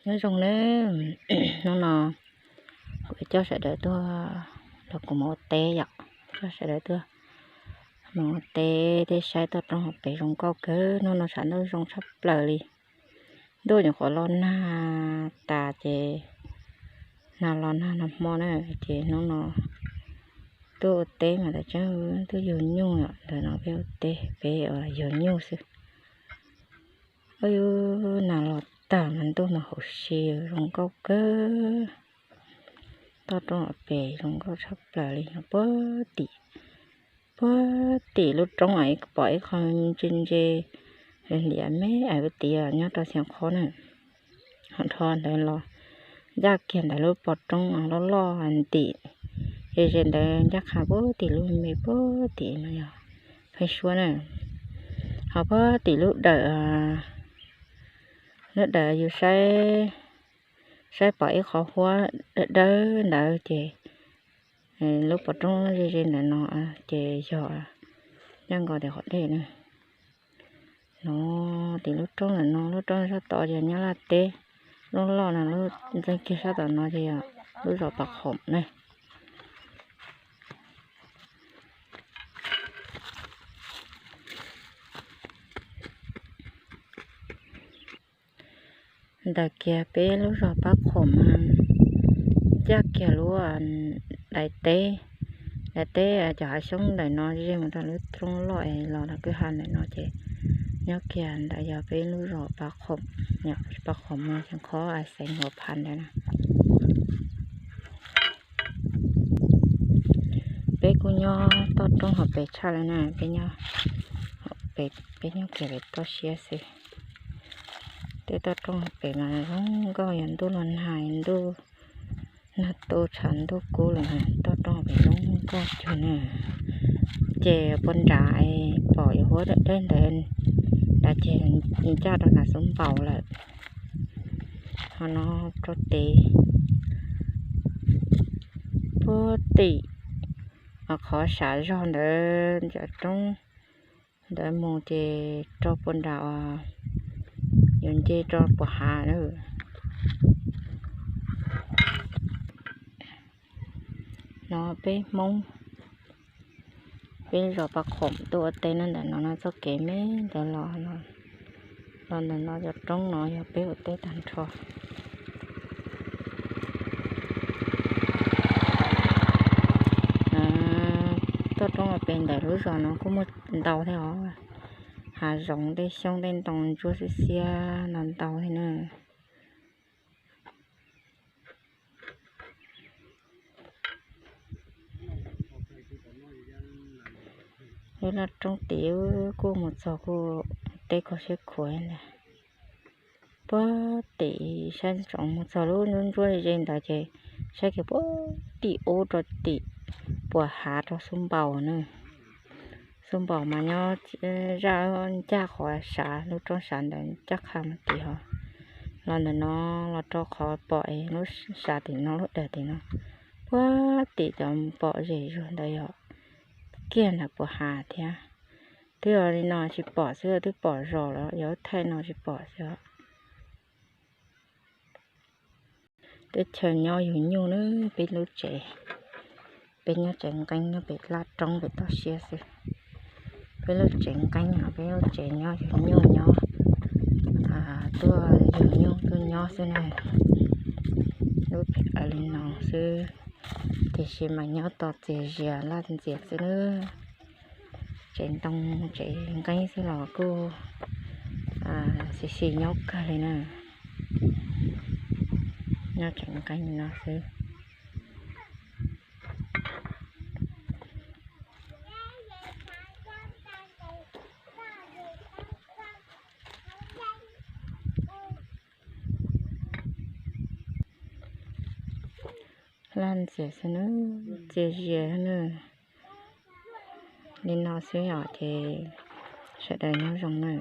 Nyob zoo nawb, hnub no kuv coj sawv daws tuaj, los kuv mus ua teb yom, coj sawv daws tuaj mus ua teb thiab saib toj roob hauv pes zoo nkauj kawg. Hnub no tshav ntuj zoo tshaj plaws li, ntuj nyuam qhuav los nag tas ces nag los nag nag hmo na, ces hnub no tuaj ua teb mas tam tseeb twb yug nyuj yom, ntawm no peb ua teb peb yug nyuj xwb. Nag los tag mas ntuj mas hauv si zoo nkauj kawg. Toj roob hauv pes zoo nkauj tshaj plaws li, puag tim, puag tim lub roob pom ib qho ntse ntse liam me ais ua tid nyob rau xeev qhob na. Ho dhau ntawd los ncaj kiag ntawd lub pov roob loj loj ntim, ze ze ntawd ncaj qha puag tim lub me puag tim no yog Pheeb Suab na. Ho puag tim lub dawm, lub dawm yus saib, saib pom ib qhov huab dawb dawb ntawd ces lub pov roob ze ze ntawm no ces yog, nyob nkaus tim qhov dej na. No tim lub roob ntawm no, lub roob sab tod ces nyob Laj teb, lub loj no lub ntxeeg kiag sab tom no ces yog lub zos Pas Khoom na. Ntawm kiag peb lub zos Pab Qhoom mas ncaj kiag lub daim teb, daim teb cov hav xyoob ntawm no ze mus rau lub roob loj es los rau kwj ha ntawm no ces nyob kiag ntawd yog peb lub zos Pab Qhoom, Pab Qhoom mas xeev Qhob xeev Huas Phas ntawd na. Peb kuj nyob toj roob hauv pes tshaj li na, peb nyob kiag pem toj siab xwb. Tej toj roob hauv pes mas zoo nkauj, yog ntuj los nag, ntuj nag tu tshav ntuj kub los toj roob hauv pes zoo nkauj cuag na. Ces puag nrad pom yus huab dawb dawb ntawd, nrad ces ncaj rau nram xub npaum lawm. Ho no rau tid puag tim qhov sav zog ntawd ntawm roob ntawd mus ces rau puag nrad, yuav nce rau puag hav lawm. No peb Hmoob, peb zos Pab Qhoom tuaj ua teb no ntawm no no txoj kev me ntawd los, los ntawm no cov roob no yog peb ua teb tag nrho. Toj roob hauv pes ntawm lub zos no kuj muaj ntau thiab os, hav zoov tej xyoob tej ntoo ntsuab xiab xiab no ntau thiab na. Lub loj roob tid kuj mus txog kuj teb kho siab khuav ntag. Puag tim saib tsoov mus txog lub ntsuab ntsuab ze ntawd ces saib kiag puag tim ub rau tim puag hav rau xub npaum na. Xub npaum mas nyob zaj ncaj qhov sav, lub roob sav ntawd ncaj qha mus tim ho. Los ntawm no los rau qhov pom lub sav tim no lub dawm tim no, puag tim cov pom zem zuag ntawd yog kiag nram puag hav thiab. Twb yog li no tsis pom xwb, twb pom zos lawm, yog lub thaij no tsis pom xwb. Teb chaws nyob yug nyuj na, peb lub tsev, peb nyob tsev nqeeb nyob pem laj roob pem toj siab xwb. Peb lub tsev nqeeb no, peb lub tsev nyob yug nyuj nyob, tuaj yug nyuj tuaj nyob xwb na. Lub li no xwb, tiam sis mas nyob tau txias zias laj ntxias xwb na. Tsev ntoo tsev nqeeb xwb los kuj xis xis nyob kawg li na. Nyob tsev nqeeb li no xwb. Laj ntxias xwb na, txias zias na. Li no xwb os, ces sawv daws nyob zoo na.